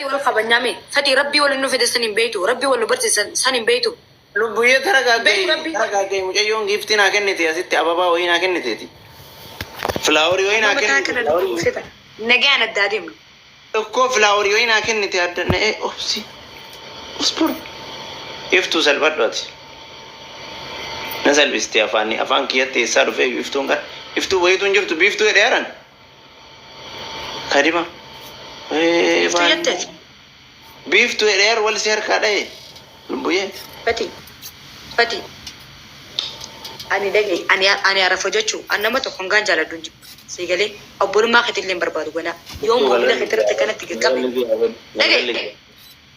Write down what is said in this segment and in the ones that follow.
Fatii wal kabajnaa mee. Fatii rabbii wal nu fide san hin beektu. Rabbii wal nu barsiisan san hin beektu. Lubbuyyee taragaagga'i Beeku rabbii. taragaagga'i mucayyoon giiftii naa kennite asitti ababaa wayii naa kenniteeti. Filaaworii wayii Amma naa mataa kennite kana filaaworii nu wayii. feta. Nagaan addaa deemnu. Tokkoo filaaworii wayii naa kennite adda na'ee obsi. Usbur. Iftuu salphadhu ati. Na salphiste afaani afaan kiyyatti eessaa dhufee iftuun kan iftuu wayiitu hin jirtu biiftuu jedhee haran. Kadima. Ee Biiftuu baanni. jetteeti. Biiftuu jedhee har wal si harkaa dhaye. Lubbuyyee. Fati. Fati. Ani dhaga'i ani ani arafa jechuu an nama tokko hangaan jaaladhu hin jiru. Sii galee obbolummaa keetillee hin barbaadu ganaa. Yoo Iftuu moobila galgalli keetti irratti akkanatti qaqqabe. galgalli Dhaga'i. galgalli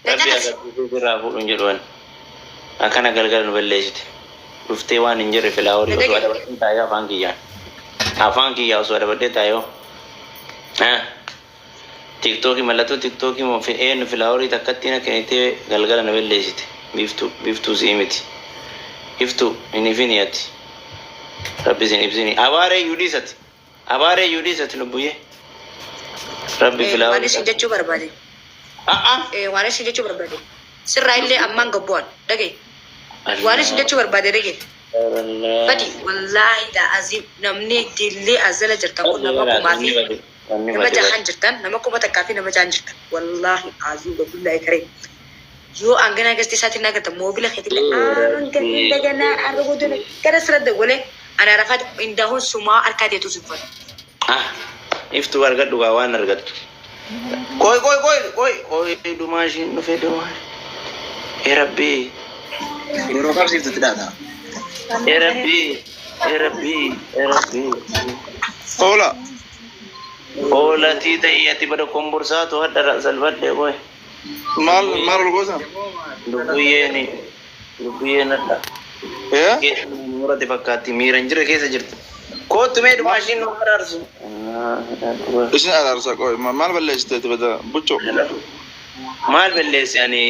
Na Rabbi caqasi. agarsiisee sirraa fuudhu hin jedhu ani. Akkana galgala nu balleessite. Dhuftee waan hin jirre filaaworii Na osoo dhaga'i. adabadhee taa'ee afaan kiyyaan. Afaan kiyyaa osoo adabadhee taa'ee hoo. Tiktookii mallattoo tiktookii moo eenyu filaaworii takkattiin akka kennitee galgala na balleessite. Biiftuu biiftuu si'ii miti. Iftuu hin ifini ati. Rabbi isin ibsini. Abaaree iyyuu dhiisati. Abaaree iyyuu dhiisati lubbuyyee. Rabbi Waan filaaworii isin jechuu barbaade. A'a. Waan isin jechuu barbaade. Sirraa illee ammaan gabbu'an. Dhaga'i. Waan isin Allah. jechuu barbaade dhaga'i. Allah. Fati wallaahi la'aziim namni dillee as jala jirtan kun Rabbi nama baraati kumaa inni fi bade. Wanni nama bade bade. jahan jirtan nama 1000 fi nama jahan jirtan wallaahi aziim wabillahi kareem yoo anganaa gasti isaatiin agartan moobila keetillee aanan Rabbi. daganaa arra godina gara sirra dawwalee ana arafaat indahuun sumaa harkaa teetu sin fadhu. Ah, iftuu argadhu gaa waan argattu. Qoy qoy qoy qoy qoy dhumaa ishiin dhufee dhumaa. Ee rabbii Yeroo qabsiiftutti dhaata. ee rabbii ee rabbii ee rabbii. Oola. Hoolatii ta'ii ati bada komborsaatu hadha salphadhe qoy. Maal maal ol goosa? Lubbuyyeeni lubbuyyeen hadha. Ee? Keessa murate fakkaatti miira hin jirre keessa jirti. Kootu mee dhumaa ishiin nu araarsu. Isin araarsa qoy maal balleessiteeti bada buchoo. Maal balleesse ani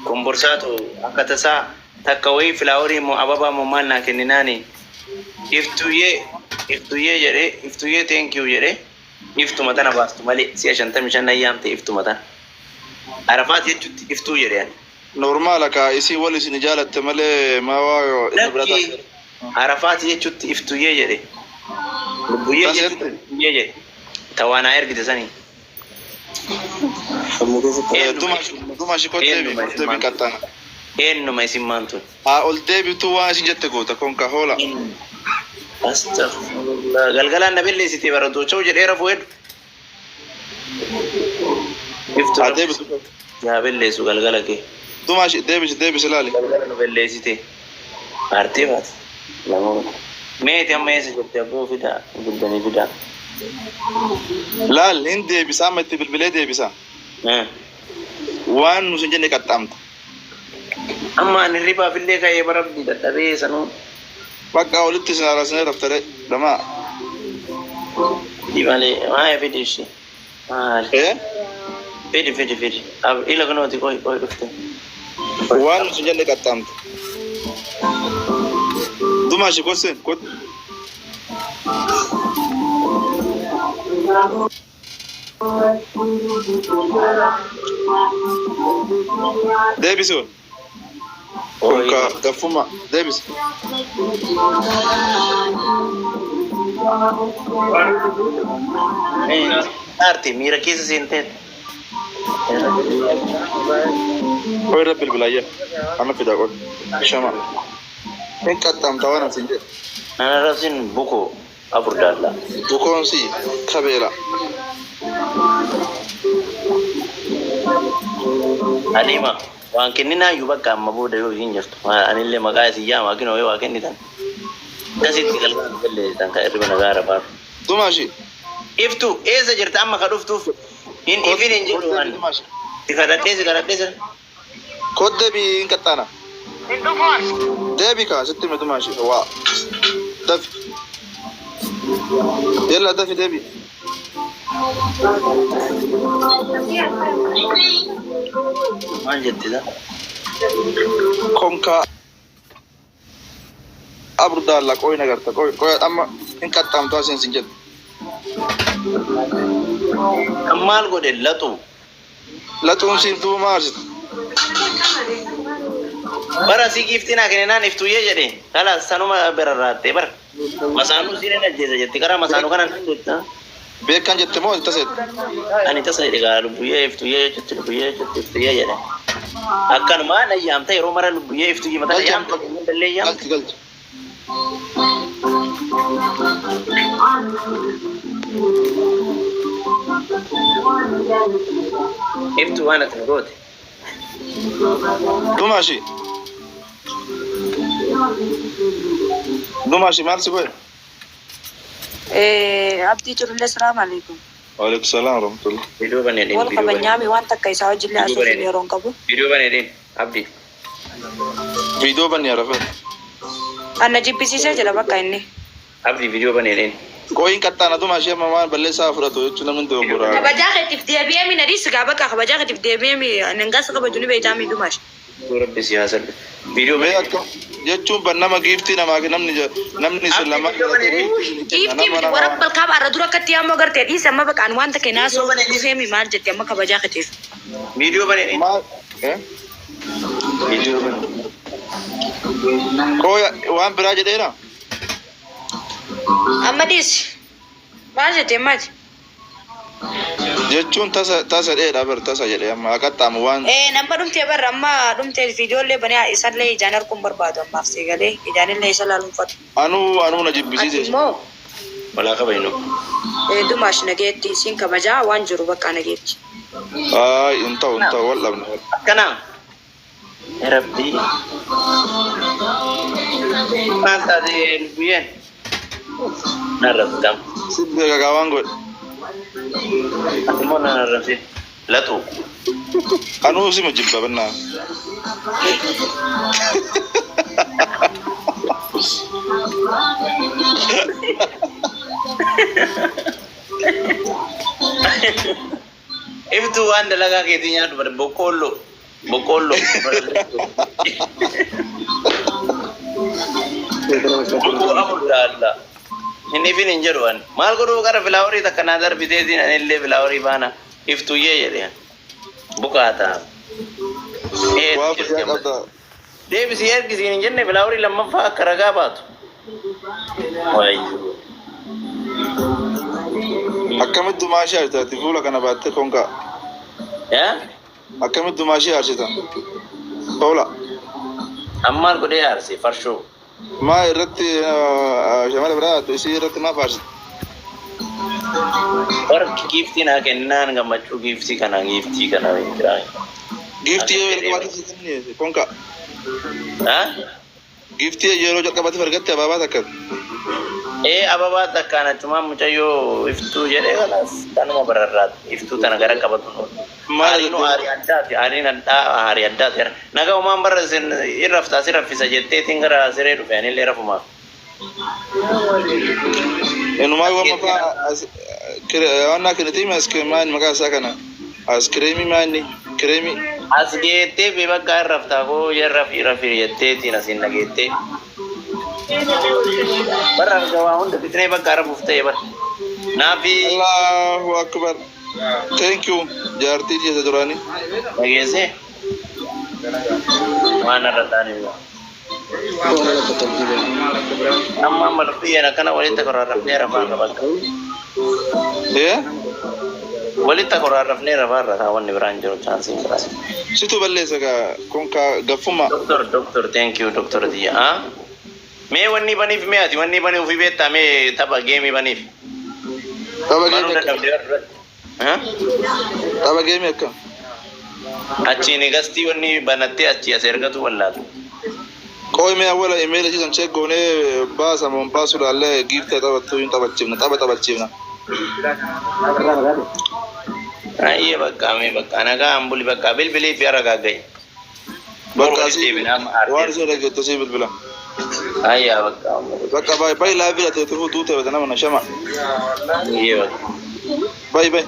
komborsaatu akka tasaa takka wayii filaaworii moo ababaa moo maal naa kenninaani iftuyyee iftuyyee jedhee iftuyyee thank you jedhee iftuma tana baastu malee si'a 55 ayyaamte iftuma tana. Arafaat jechutti iftuu jedhee ani. Normaala kaa isii wal isin jaalatte malee maa waa inni bira Lakki taasise. Arafaat jechutti iftuyyee jedhe. Lubbuyyee jechutti Taasifte. iftuyyee jedhe. Tawaa naa ergite sanii. Sammuu keessatti Eenyuma Duma ishii koo deebi eenyuma ol isin deebi maantu qaxxaana. eenyuma isin maantu. Haa ol deebitu waan isin jette goota konka hoola. Astaghfirullah. Galgalaan na balleessite bara tocha'u jedhee rafuu heddu. Iftu Haa rabbi deebitu. yaa balleessu galgala kee. Duma ishii deebisi deebisi laali. Galgala nu balleessite. Aartee baate. Namoota. Meeti amma eessa jirti abboo fidaa guddanii fidaa. Laal hin deebisa amma itti bilbilee deebisa. Eh. Waan nu sin jenne qaxxaamta. Amma ani ribaaf illee ka'ee bara abdii dadhabee sanuu. Bakka walitti isin araarsinee raftare dhamaa. Fidi malee maaya fidi ishee. Maali? Eh? Fidi fidi fidi. Ila kunooti qoy qoy dhufte. Waan nu sin jenne qaxxaamta. Duma ishii kosseen kot. Deebisi ol. Qoy. Konka gaffuma deebisi. Aarti miira keessa seenteet. Qoy irra bilbilaayya. Amma fida qoy. Shama. Hin qaxxaamta waan asin jedhe. Nana rabsin bukoo afur daallaa. Bukoon si kabeela. Halima waan kenninaa iyyuu bakka amma booda yoo isin jirtu. Anillee maqaa isin yaama kinoo yoo waa kennitan. Akkasitti galgala balleessitan kan irriba nagaa rafaa. Duma ishii. Iftu eessa jirta amma ka dhuftuuf hin ifin hin jedhu waan. Duma ishii. Si kadhadhee si kadhadhee si. Kot deebi hin qaxxaana. Hin dhufuun. Deebi kaa sitti hime duma ishii. Waa. Dafi. Yalla dafi deebi. Maal jetti isa? Konka abrudaalla qoy nagarta qoy qoy amma hin qaxxaamtu asin sin jedhu. Kan maal godhe laxu. Laxuun siif duuba maa aarsita? Bara si giiftii naa kenninaan iftuyyee jedhe. Kalaas sanuma birarraattee bara. Masaanuu siin hin ajjeesa jetti. Karaa masaanuu kana nan jetta. Beekan jette moo tasa jette? Ani tasa jedhe gaa lubbuyyee iftuyyee jechutti lubbuyyee jechutti iftuyyee jedhe. Akkanumaa na yaamta yeroo mara lubbuyyee iftuyyee mataa Galchi yaamta dallee yaamta. Galchi galchi. Iftu waan ati nu goote. Dumaashi. Dumaashi maal si godhe? Abdii culullee salaamu alaikum. Waalaikum salaam warahmatullah. Viidiyoo banee deem. Wal Viidiyoo banee. kabanyaami waan takka isaa wajjillee Viidiyoo haasofin banee. yeroo hin qabu. Viidiyoo banee deem. Abdii. Viidiyoo banni arafat. Anna jibbisiisee jira bakka inni. Abdii viidiyoo banee deem. Qooyin qaxxaana dumaashii amma maal balleessaa fudhatu jechuun namni dogoggora. Kabajaa keetiif deebi'ee mi nadhiis gaa bakka kabajaa keetiif deebi'ee mi nangaas kabaju ni beektaa mi dumaash. Rabbi si haa salphisu. Viidiyoo Mee banee. akka jechuun ban nama giiftii namaa namni namni isin Abdii lama viidiyoo banee deem. Giiftii miti warra balkaaba irra dura akkatti ammoo gartee dhiis amma bakka ani waan takka naasoo dhufee mi maal jetti amma kabajaa keetiif. Viidiyoo banee deem. Maal? Eh? Viidiyoo banee. Qooya waan biraa jedheera. Amma dhiis. Maal jette maal? Jechuun tasa tasa dheedha bar tasa jedhee amma qaxxaamu waan. Ee nama dhumtee barra amma dhumtee viidiyoollee banee isallee ijaan arguun barbaadu ammaaf seegalee ijaanillee isa laaluun fadhu. Anuu anuu na Ati jibbisiise. immoo Walaa kabajnu. Dumaash nageetti isiin kabajaa waan jiru bakka nageetti. Ay hin ta'u hin ta'u wal dhabne. Akkana. Rabbii. Maal taate lubbuyyeen? Narrabsitam. Si beeka gaa waan godhe. Ati immoo na narrabsin. Latu. Anuu sima jibba bannaa. Iftuu waan dalagaa keetii nyaadhu bare boqqoolloo. Boqqoolloo. Boqqoo afur laalla. Inni ifin hin jedhu ani. Maal godhuu gara filaaworii takka naa darbiteetiin anillee filaaworii baana iftuyyee jedhe. Bukaata. Waa fayyaa qabda. Deebisii ergisiin hin jenne filaaworii lammaffaa akka ragaa baatu. Wayyoo. Akkamitti dumaashii aarsita fuula kana baattee konkaa? Yaa? Akkamitti dumaashii aarsita? Fuula. Ammaal godhee aarse farshoo. Maa irratti shamara biraa isii irratti maaf aarsita? Warri giiftii naa kennaan gammachuu giiftii kana giiftii kana jira. Giiftii yeroo jalqabaatiif kennite konkaa. Haa? Giiftii yeroo jalqabaatiif argatte abaabaa takka. Ee ababaa takkaan achumaan mucayyoo iftuu jedhee kanaas kanuma bararraati. Iftuu tana gara qabatu. Maal Aariin aarii addaati. Aariin addaa aarii addaati. Naga umaan barra isin irraftaa si raffisa jetteetiin gara siree dhufe anillee rafumaaf. Inumaa waan maqaa waan naa kennitee maal maqaa isaa kana? Askireemii maanni? Kireemii. As geettee fi bakka irraftaa koo rafi rafi jetteetiin asiin dhageettee. Barra arga waa hunda fitnee bakka rafuuf ta'e bara. Naafi Allahu akbar. Thank you. Jaartii keessa duraanii. Dhageessee waan irra ta'anii. Amma amma lubbiyyeen akkana walitti koraarrafnee rafaarra bakka. Ee? Walitti koraarrafnee rafaarra kaawwanni biraan jiru chaansiin biraan. Situ balleessa kaa konkaa gaffuma. Doctor, doctor, thank you, doctor Diya. Ah? Mee wanni baniif mee ati wanni baniif ofii beektaa mee tapha geemii baniif. Tapha Banuu geemii akkam? dadhabdee warra. Ah? Tapha geemii akkam? Achiin gastii wanni banattee achii as ergatu wallaatu. Qooyi mee awwala imeela isiisan check goonee baasa moo hin baasu laallee giiftii taphattuu hin taphachiifna tapha taphachiifna. Ayyee bakka mee bakka nagaa hambuli bakka bilbilii fi har'a gaagga'i. Bakka asii waan isin dhaggeettu asii bilbila. Ayyaa bakka. Bakka baay'ee baay'ee laafii laatee tufuu tuutee nama na shama. Ayyee bakka. Baay'ee baay'ee.